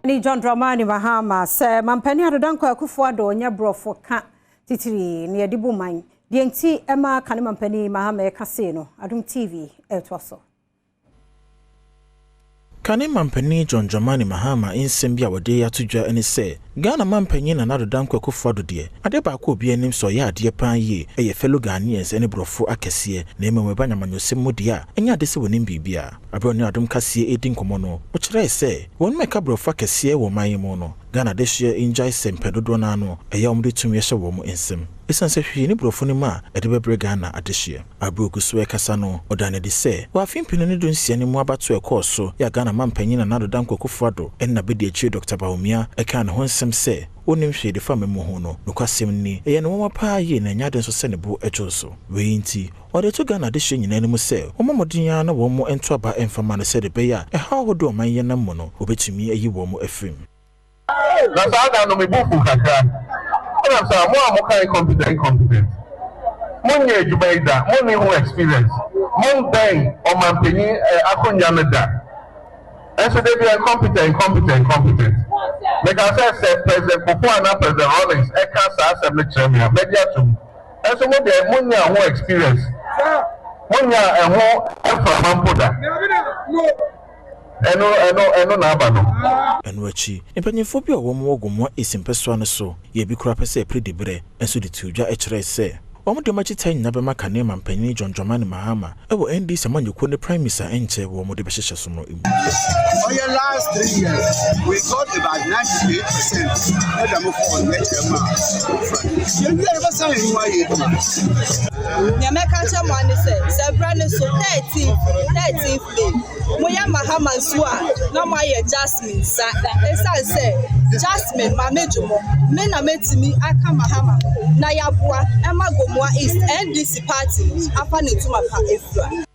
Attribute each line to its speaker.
Speaker 1: Ne John Dramani Mahama sɛ mampanin Addo Dankwa Akufo-Addo ɔnyɛ borɔfo ka titiri ne yɛde bu man deɛ nti ɛma kane mampanin Mahama ɛka sei no, Adom TV ɛtoa so.
Speaker 2: Kane mampanin John Dramani Mahama nsɛm bi a wɔde ato dwa ne sɛ Ghana mampanyin Nana Addo Dankwa Akufo-Addo deɛ, ade baako a obi anim sɛ ɔyɛ adeɛ paa yie ɛyɛ fellow Ghanaians ne borɔfo akɛseɛ, na mmom ɛba nyamanyɔsɛm mu deɛ a, ɛnyɛ ade sɛ wɔnim biribi a. Aberɛ ɔne Adom Kaseɛ ɛdi nkɔmmɔ no, ɔkyerɛɛ sɛ wɔn mɛka borɔfo akɛseɛ wɔ ɔman yi mu no, Ghana adehyeɛ ngyae sɛ mpɛ dodoɔ no ano ɛyɛ a wɔde tumi hyɛ wɔn nsam, ɛsiane sɛ hwee ne borɔfo no mu a ɛde bɛbrɛ Ghana adehyeɛ. Aberɛ ogu so ɛkasa no, ɔda no adi sɛ wɔ afe 2016 no mu abato ɛkɔɔ so yɛ a Ghana mampanyin Nana Addo Dankwa Akufo-Addo ɛne n'abɛdi akyire Dr. Bawumia ɛkaa ne ho nsɛm sɛ wonim hwee de fa mmamu ho no, nokwasɛm ni, ɛyɛ ne nwanwa paa yie na ɛnyɛ ade nso sɛ ne bo dwo so. Wei nti, ɔde to Ghana adehyeɛ nyinaa no mu sɛ wɔmmɔ mmɔden ara na wɔn mo nto aba mfa ma no sɛde ɛbɛyɛ a ɛhaw ahodoɔ ɔman yɛn nam mu no, wɔbɛtumi ayi wɔn mo afiri mu.
Speaker 3: Na saa da no me bo fu kakra. Ɛna sɛ mo a moka incompetent, incompetent, monyɛ adwuma yi da, monni ho experience, mombɛn ɔmanpanyin akonnwa no da, ɛnso de bi incompetent, incompetent, incompetent. Meka sɛ President Kufuor anaa President Rawlings ɛka saa asɛm no kyerɛ me a, mɛgye atom. Ɛnso mo deɛ, monya ho experience, monya ɛho mframa mpo da. Ɛno na aba no.
Speaker 2: Ɛno akyi, mpanyinfoɔ bi a wɔn wɔ Gomoa East mpɛsoa no so yɛ bi koraa pɛ sɛ ɛpere diberɛ nso de to dwa kyerɛɛ sɛ wɔn de wɔn akyi nyinaa bɛma kane mampanyin John Dramani Mahama ɛwɔ NDC amanyɔkuo ne primaries a ɛnkyɛ wɔn de bɛhyehyɛ so no mu.
Speaker 4: Ɔyɛ last 3 years, we got about 98%. Ɛda mo fɔ ɔno ɛkyɛ mu a yɛn wi a yɛbɛsan yɛn ho ayɛ adwuma.
Speaker 5: Nea mɛka kyerɛ mo ane sɛ berɛ no so 13 May, moyɛ Mahama nsuo a na moayɛ Jasmine nsa, ɛsiane sɛ Jasmine Maame Dwomo me na mɛtumi aka Mahama na yɛaboa ɛma Gomoa East NDC party afa ne ntoma pa efura.